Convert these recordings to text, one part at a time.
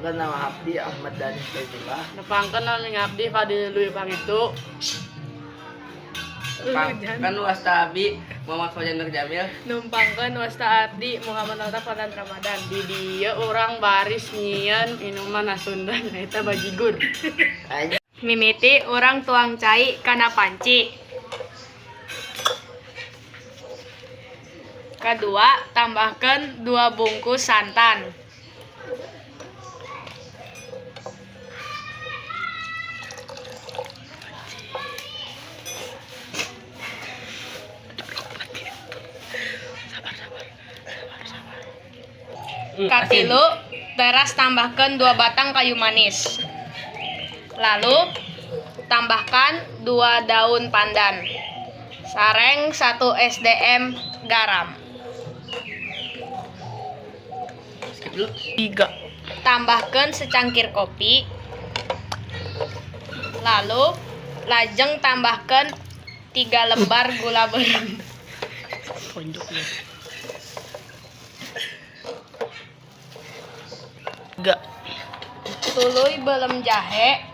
Nepangkeun nama abdi Ahmad Dani Faizullah. Nepangkeun nami abdi Fadil Dwi Pangestu. Nepangkeun wasta abdi Muhammad Fajar Nur Jamil. Numpangkeun wasta abdi Muhammad Altaf Fadlan Ramadan. Di dieu urang baris nyieun minuman Sunda nyaeta bajigur. Mimiti urang tuang cai kana panci. Kedua, tambahkan 2 bungkus santan. Katilu, teras tambahkan 2 batang kayu manis. Lalu tambahkan 2 daun pandan. Sareng 1 SDM garam. Skip dulu. 3. Tambahkan secangkir kopi. Lalu lajeng tambahkan 3 lembar gula beureum. Ponjok ya. 3. Tuluy belem jahe.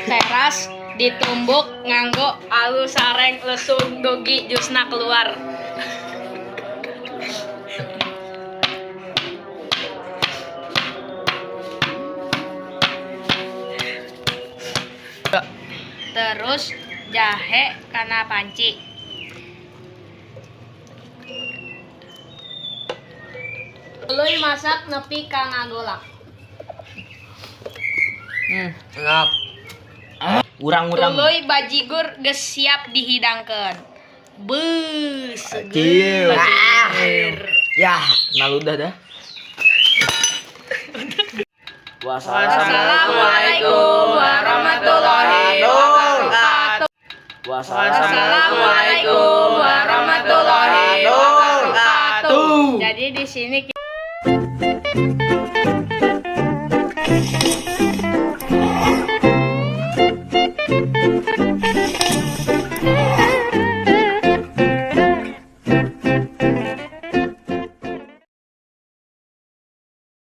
Teras ditumbuk nganggo alus sareng lesung dugi jusna keluar. Terus jahe kana panci. Tuluy masak nepi ka ngagolak. Enak. Urang-urang. Tuluy bajigur geus siap dihidangkeun. Beuh, seger. Ya, naludah dah. Wassalamualaikum warahmatullahi wabarakatuh. Wassalamualaikum warahmatullahi wabarakatuh. Jadi di sini kita